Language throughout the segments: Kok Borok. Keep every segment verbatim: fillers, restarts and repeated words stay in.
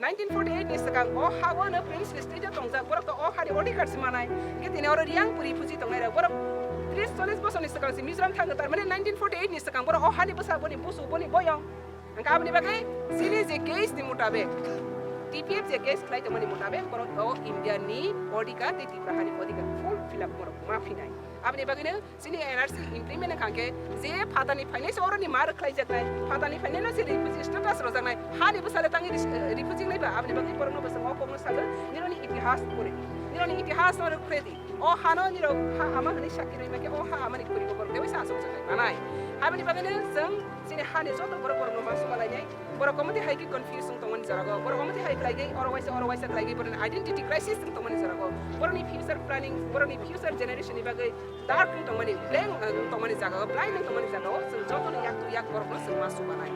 Nineteen forty-eight ni swkang o ha-o no princely state o tongjak, borok to o hani odhikar se manai. Hingke tini oro Reang puri phuji tongnai rok, borok tris chollis bosor ni swkang se Mizoram thango, tar mane nineteen forty-eight ni swkang borok o hani bwsa, boni busu, boni boyong. Hingke aboni bagwi chini je case ni mutabek, T P F je case khlai tongmani mutabek, borok o India ni odhikar tei Tripura hani odhikar full fill up borok ma phinai. Aboni bagwino chini N R C implement wngkha khe je phatani phainai se oroni ma rwkhlaijaknai, phatani phainai no se refugee status rwjaknai, hani bwsale tangwi ris-, eh, refugee wngnai ba, aboni bagwi borokno bwswk o kokno sago, nironi itihas pore di, nironi itihas no rwkre di, o hano nirok ha ama hwnwi sakhi rwima khe o ha amani khuri bo borok tewaisa aswk se khai manai. Aboni bagwino chwng chini hani joto borok borokno ma suba lainai, borok omo twi hai khe confuse wng tongmani jora go, borok omo twi hai khlai khe oro waisa oro waisa khlai khe borokni identity crisis wng tongmani jora go, borokni future planning, borokni future generation ni bagwi dark wng tongmani, blank, uh, wng tongmani jaga o, blind wng tongmani jaga o, chwng jotono yak to yak borokno chwng ma subanai.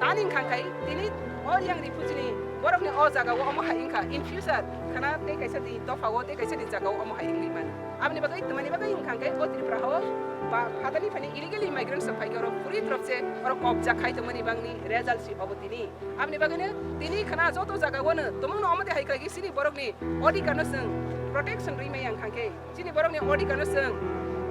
Tani wngkha khe tini o Reang refugee ni borokni o jaga o omo hai wngkha, in future khana tei kaisa ni dopha o tei kaisa ni jaga o omo hai wngwi mano. Aboni bagwi, twmani bagwi wngkha khe o Tripura o ba phatani phani illegal immigrants rok phai khe oro puri drop se oro kobja khai tongmani bangni result si obo tini. Aboni bagwino tini khana joto jaga o no tumung no omo twi hai khlai khe chini borokni odhikar no chwng protection rwi maya wngkha khe. Chini borokni odhikar no chwng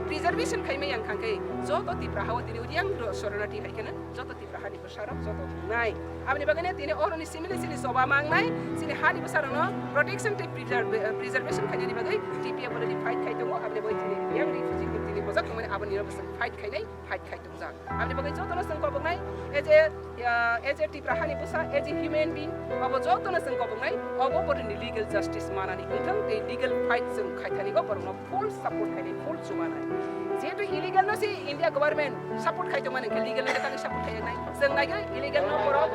preservation khai maya wngkha khe joto Tripura ha o tini Reang ro-, soronarthi hai kheno joto Tripura hani bwsarok joto wngnai. Aboni bagwino tini oroni simili sili choba mangnai, chini hani bwsarokno protection tei preserve-, preservation khainani bagwi T P F already fight khai tongo. Aboni bagwi chini Reang refugee tini bojak tongmani aboni no bwswk fight khainai, fight khai tongjak. Aboni bagwi jotono chwng koboknai, as a, uh, as a Tripura hani bwsa, as a human being, obo jotono chwng koboknai, obo borokni legal justice manani wngthang tei legal fight chwng khaithani go borokno full support khainai, full chubanai. Jehetu illegal no se India government support khai tongmani, hwnkhe legal no tangwi support khai nai. Chwng nai khe illegal no borok,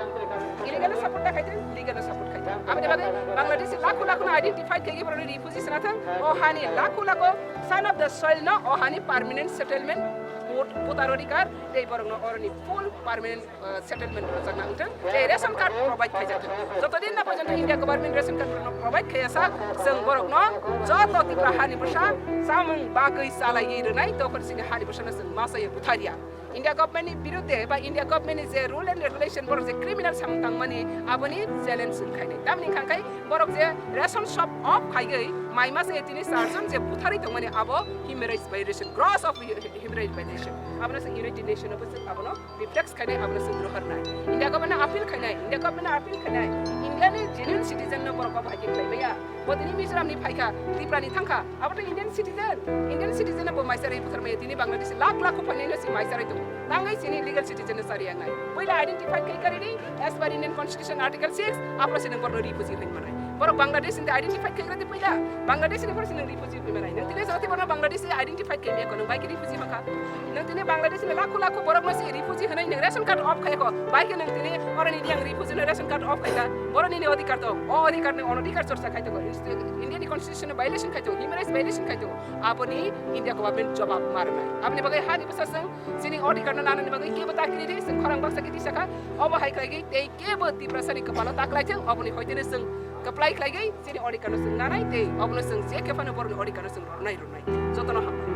illegal no support ta khai thung, legal no support khai thung. Aboni bagwi Bangladesh lakho lakho no identify khai borokni refugee sana thung. O hani lakho lakho son of the soil no o hani permanent settlement, vote, voter odhikar tei borokno oroni full permanent, uh, settlement rwjakna wngthung, tei ration card provide khaijakthung. Joto din na porjonto India government ration card rokno provide khaiya sak, chwng borokno joto Tripura hani bwsa chamung bagwi chalaiwi rwnai, tokon chini hani bwsano chwng masa ye butharya. India government ni birudde ba India government ni je rule and regulation borok je criminal samung tangmani aboni challenge wngkhainai. Tamni wngkha khe borok je ration shop off khaiwi mai masa ye tini charjon je butharwi tongmani abo human rights violation, gross of human rights violation. Abono chwng United Nation o bwswk abono reflex khainai, abono chwng rohornai. India government no appeal khainai, India government no appeal khainai. India ni genuine citizen no borok abo hai khe khlai maya. Bo tini Mizoram ni phaikha, Tripura ni thangkha, abo to Indian citizen. Indian citizen no bo maisarwi buthar maya, tini Bangladesh lakh lakh phainai no si maisarwi tongo. Tangwi chini legal citizen no sari yangnai. Puila identify khai kari di, as per Indian Constitution Article six, apro se nang borok no refugee hwnwi manai. Borok Bangladesh ni identify khai kari di puila. Bangladesh ni borok se nang refugee hwnwi manai. Nang tini jati borok Bangladesh ni identify khai maya ko, nang bai khe refugee hokha. Nang tini Bangladesh ni lakho lakho borok no se refugee hwnwi nang ration card off khai ko. Bai khe nang tini oro ni yang refugee no ration card off khai ka. Borok ni ni odhikar to. O odhikar ni onodhikar chorcha khai to. India ni constitution violation khai to. Human rights violation khai to. Aboni India government jobab marnai. Aboni bagwi hani bwsa chwng chini odhikar no nanani bagwi kebo ta kiri di, chwng khorang baksa kiti saka, obo hai khlai tei kebo Tiprasa ni kwpalo ta khlai thung, oboni hoitene chwng kwplai khlai chini odhikar no chwng nanai tei obono chwng je khe phano borokni odhikar no chwng rwnai rwnai. Jotono hambai.